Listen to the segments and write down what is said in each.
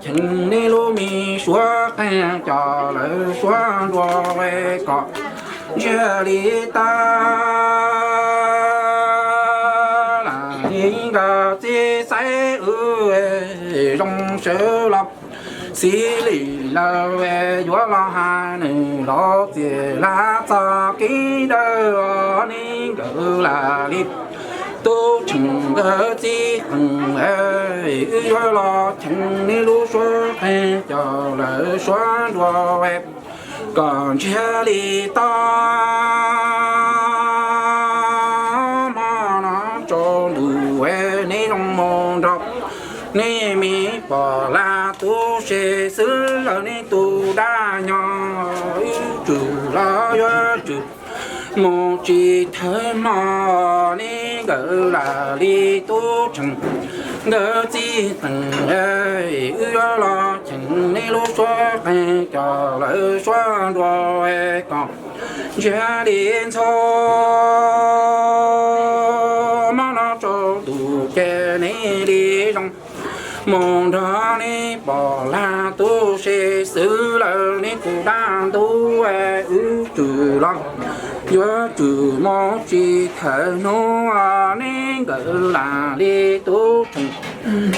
cheem nej lub me suab qeej coj lawv suab nruas kom ntsiag li tag. Lam li nkawd txiv xaiv wb zoo sawv los, xib li lawv yuav los hais nws los txias lab txog kev dawb os. Nej nkawd lam li tub Tsheej nkawd txiv qeej, wb yuav los cheem nej lub suab qeej coj lawv suab nruas kom ntsiag li tag. Hmo no tsaus ntuj nej zoo mus nrog nej me poj lag tub se xwb lawm, nej tus dab nyob wb tsum los yuav tsum mus tsis thawj hmo. Nej nkawd lam li tub Tsheej nkawd txiv qeej, wb yuav los cheem nej lub suab qeej coj lawv suab nruas kom ntsiag li ntxhov. Hmo no tsaus ntuj ces nej li zoo mus nrog nej poj lag tub se xwb lawm, nej tus dab ntub wb tsum los yuav tsum mus tsis thawj hnub. Nej nkawd lam li tub Tsheej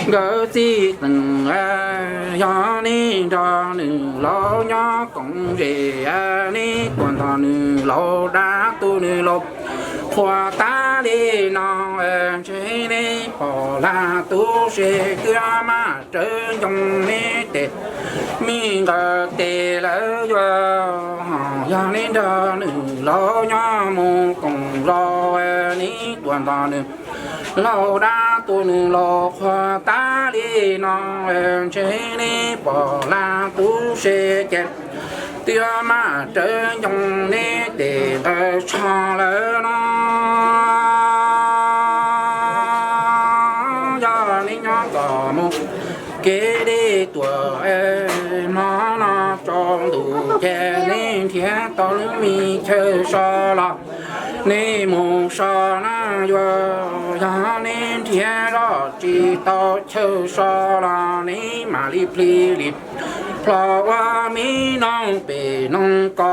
nkawd txiv qeej, yog nej nrog nws laus nyob koom zem, nej tuaj nrog nws laus dab tu nws laus qhuas tas li no, ntshe nej poj lag tub se twb maj rawv ncoo nej tes me nqaws tes lawm. Yog, yog nej nrog nws laus nyob mus koom zos, nej tuaj nrog nws laus dab tu nws laus qhuas tas li no, ntshe nej poj lag tub se ces twb maj rawv ncoo nej tes nqaws tsho lawm no. Yog nej nyob kom mus kev deb tuaj, hmo no tsaus ntuj ces nej nrhiav tau lub me chaw so los nej mus so na yuav. Yog nej nrhiav zoj tsis tau chaw so los nej mam li plig li plho ua mi noog pem noog ko,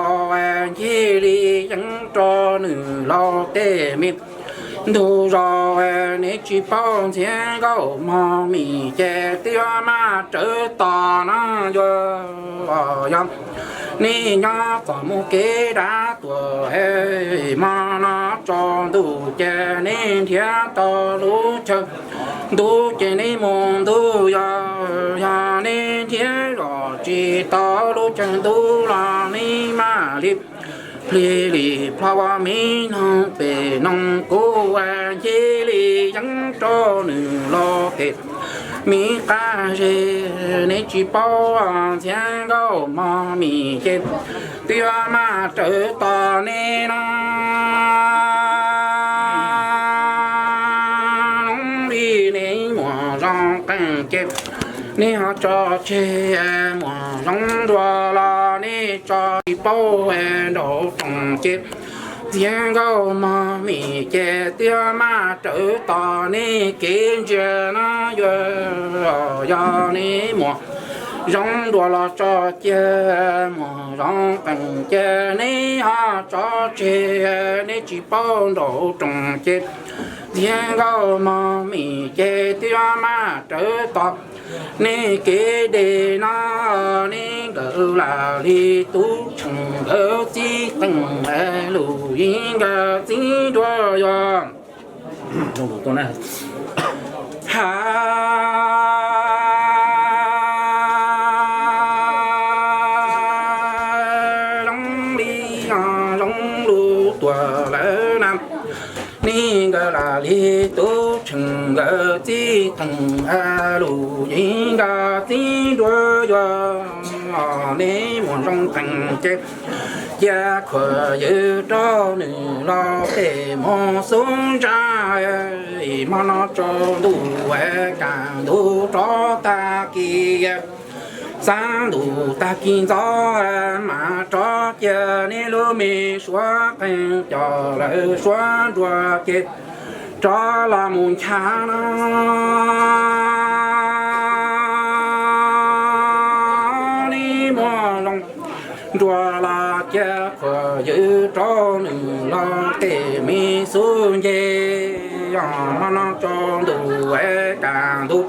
ncig li yeeb rau nws laus tej me ntug zos. Nej tsis paub ntxhiab nkauj mog mim ces twb maj rawv tos na yuav. Yog nej nyob txom mus kev dab tuaj, hmo no tsaus ntuj ces nej nrhiav tau lub chaw ntub ces nej mus ntub yuav. Yog nej nrhiav zoj tsis tau lub chaw ntub los nej mam li plig li plho ua mi noog pem noog kuv, ncig li yeeb rau nws laus tej me qab zej. Nej tsis paub ntxhiab nkauj mog mim ces twb maj rawv tos nej na. Zoo li nej muam zoo qeej ces nej ho tso tseg, muam zoo dua los nej tso tsis paub nraum roos ces ntxhiab nkauj mog mim ces twb maj rawv tos nej kev ntsia na yuav. Yog nej muam zoo dua los tso tseg, muam zoo qeej ces nej ho tso tseg, nej tsis paub nraum roos ces ntxhiab nkauj mog mim ces twb maj rawv tos nej kev deb no. Nej nkawd lam li tub Tsheej nkawd txiv qeej, lus yeeb nkawd txiv duab yuav. Ha, zoo li zoo lus tuaj lawm na. Nej nkawd lam li tub Tsheej nkawd txiv qeej, lus yeeb nkawd txiv duab yuav. Nej muam zoo qeej ces cia khuam ywg rau nws los pem mus xub ntsa. Hmo no tsaus ntuj kam ntug rov tag kis, xab ntuj tag kis ntxov mam rov cia nej lub me suab qeej coj lawv suab nruas ces rov los mus ncha no. muaj zoo dua los cia khuam yws rau nws los tej me xub nce. Yog hmo no tsaus ntuj es kaj ntug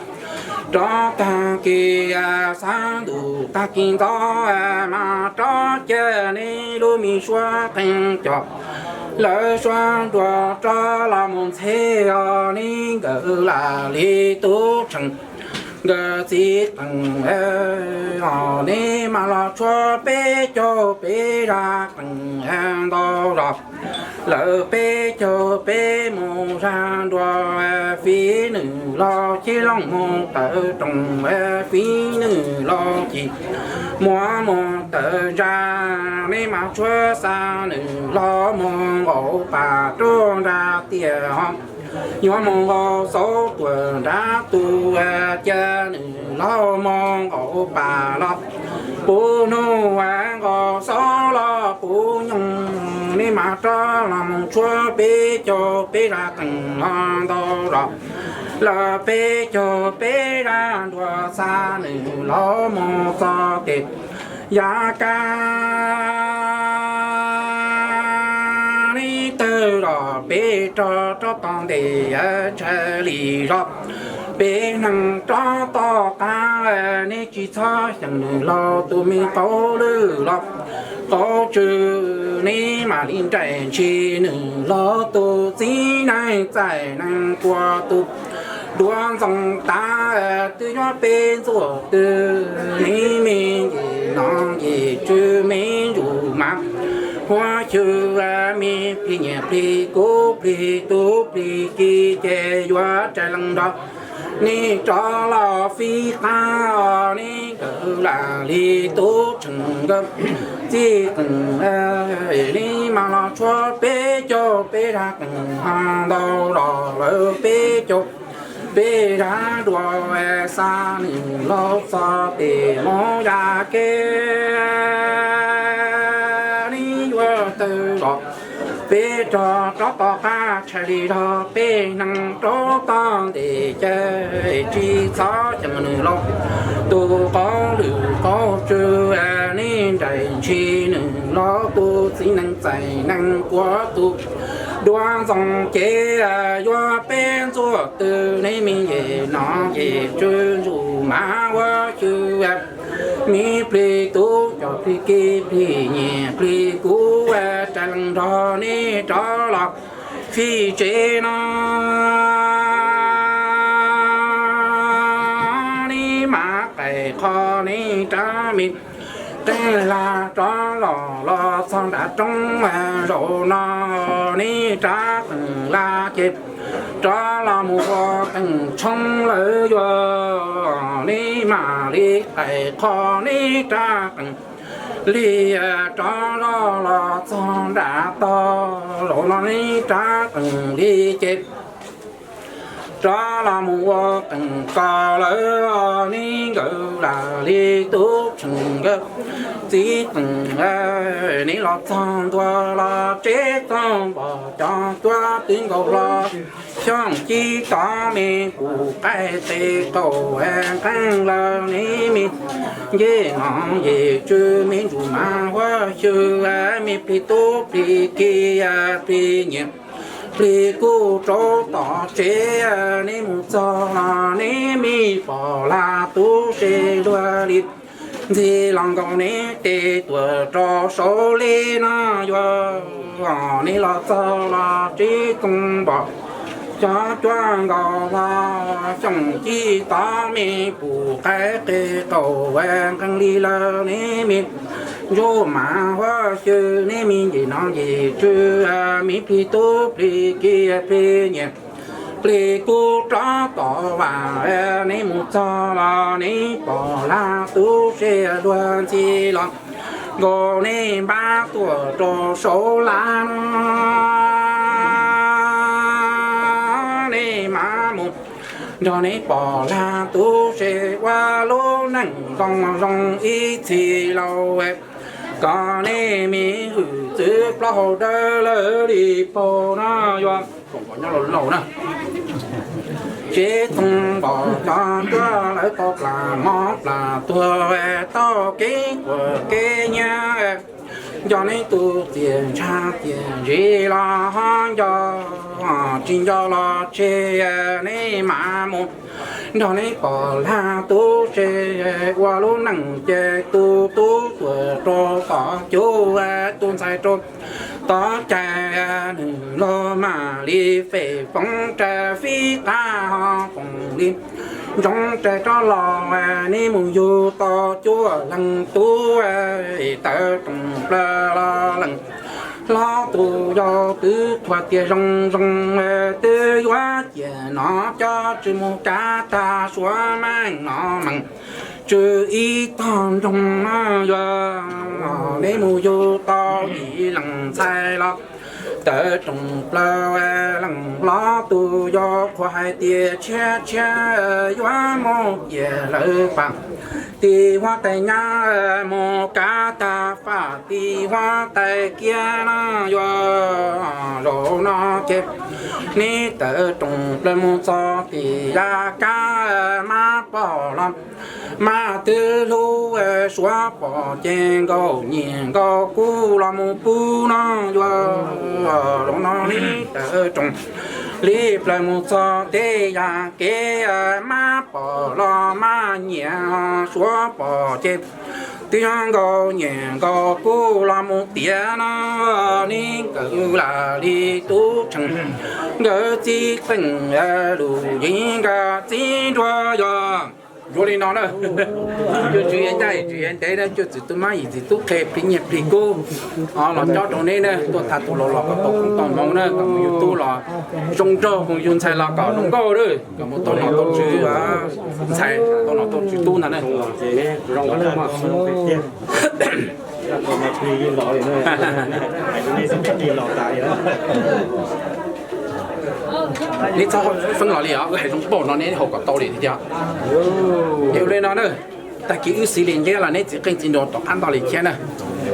rov tag kis xav ntuj tag kis ntxov mas rov cia neb lub me suab qeej coj lawv suab nruas rov los mus ntxhe os neb nkawd lam li tub tseem nkawd txiv qeej os neb mas los tshuav peb caug peb zaj qeej ntau zos. Lawv peb caug peb mus zaj nruas fiv nws los cib looj mus tawm rooj fiv nws los ci muab mus tawm ntsa. Neb mas tshuav xa nws los mus nqaum pas rau nra tiaj ho yuav mus nqaum xauv tuam nrab tus cia nws los mus nqaum pas los puv hnub nqaum xauv los puv nyoog. Neb mas rov los mus tshuav peb caug peb zaj qeej ho ntau zos. Lawv peb caug peb zaj nruas xa nws los mus txog tes yav kab neb tawg zos peb rov rov tog ntes tshaj li zos peb neeg rov toj qab. Neb tsis txhob xyeem nws los tus me qauv lwj los qauv tsw. Neb mam li nraim ntshis nws los tus txiv neej txais neeg kua tus duav ntxoo tas twb nyob peb ntxuaj twg. Neb me nce no nce tsw me ntsuj mas huab xyw me plig nyiam plig kub plig tub plig ki ces yuav rais lees nrog neb rov los fij qab os neb nkawd lam li tub tseem nkawd txij qeej. Neb mas los tshuav peb caug peb zaj qeej ho ntau zos. Lawv peb caug peb zaj nruas xa nws los txog tes mus yav kab neb yuav tawg zos peb rov rov tog qab tshaj li zos peb neeg rov tog ntes ces tsis txhob xyeem nws los tus qauv lwj qauv tsw. Neb nraim ntshis nws los tus txiv neej txais neeg kua tus duav ntxoo ces yuav peb ntxuaj twg. Neb me nce no nce tsw ntsuj mas huab xyw me plig tub cov plig ki plig nyiam plig kub rais lees nrog neb rov los fij tsev no. Neb mas qaim qho neb rab me qeej lag rov los los txog nram roob zaum no. Neb rab qeej lag ces rov los mus ua qeej tshoob lawm yuav. Neb mam li qaim qho neb rab qeej lig rov los los txog nram tog zaum no. Neb rab qeej lig ces rov los mus ua qeej kos lawm. Neb nkawd lam li tub tseem nkawd txiv qeej. Neb los txog ntua los tsev txog npom cov cuab twb nkaus hlo xyoob cib tov me pum qaib qe qaum nqeeb lawm. Neb me nce no nce tsw me ntsuj mas huab xyw me plig tub plig ki plig nyiam plig kub rau tom tsev. Neb mus txog los neb me pom lag tub se luag li ntxhi los nkaus neb tes tuam rau saud li no yuav. Neb los txog los tsev txog npom cov cuab nkaus hlo xyoob cib tov me pum qaib qe qaum nqeeb li lawm. Neb me ntsuj mas huab xyw neb me nce no nce tsw me plig tub plig ki plig nyiam plig kub rov tom vam. Neb mus txog los neb pom lag tub se luag ntxhi los nkaus neb npab tuam rau saud lawm no. Neb mam mus nrog neb pom lag tub se ua lub neej zoo zoo ib txhis lauj. Kom neb me hwj txwv plaub hau dawb lawm li paug no yuav. Nyob laus laus na. Tsev txoov npom cov cuab lawv tau plam mob plam tuag tau kev quas kev nyiab. Nco neb tus txiaj ntsha txiaj ntsim los ho nco, tsis nco los tseg neb mam mus nrog neb pom lag tub se ua lub neej ces tus tub tuag rau tom cub, tus ntxhais rau tom cai, nws los mam li fem foov rais fib qab ho foom li ntsoov rais rov los. Neb mus yug tau cuaj leeg tub, tawv rooj plaws los leej hlob tus yau twb qhuas tias zoo zoo, twb yuav ciaj no cov tswv mus kav tag suav meej no meej tswv ib tog nroog no yuav. Neb mus yug tau ib leej ntxhais los tawv rooj plaws, leej hlob tus yau qhuas hais tias tshiab tshiab yuav mus ciaj lawv faj tim huab tais nyab, mus kav tag faj tim huab tais kiab no yuav. Zaum no ces neb tawv rooj plaws mus txog tim yav kab, mab pom los mab twb hlub, suav pom ces nkauj nyiam nkauj kub los mus pub no yuav. Zaum no neb tawv rooj li plaws mus txog tej yam kev, mab pom los mab nyiam, suav pom ces twb yog nkauj nyiam nkauj kub los mus tiav no. Neb nkawd lam li tub tshee nkawd txiv qeej, lus yeej nkawd txiv nruas yog. Yuav li no na, cuaj tswv yuav ncaj tswv yuav ntev na, cuaj txwv tub mab yim txwv tub qhe plig nyiaj plig kub los cob rau neb na, tuaj tag tus laus los kom tau koob tau hmoov na, kom mus yug tub los zoo nraug, mus yug ntxhais los kom zoo nkauj na, kom mus tau nom tau tswv ntxhais, tau nom tau tswv tub ntag na. Neb txhob feeb los li os, wb hais zoo pauj no neb haus kom tau li thiab. Yog li no na, tag kis wb xis li ntiab los neb txiv qeej txiv nruas tom qab ntau li thiab na.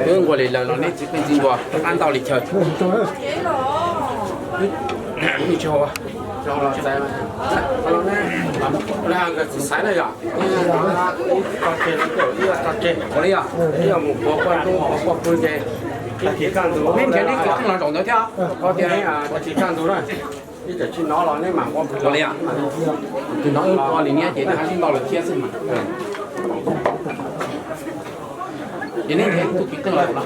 Wb nquas li lawm los neb txiv qeej txiv nruas tom qab ntau li chaw. Ua li os, neb nrhiav neb txiv qeej los zaum ntawd thiab. Ua li os, tus no wb ua li niab ces neb hab sib ntaus lawm thiab xwb mas. Ces neb nrhiav tus txiv qeej los no.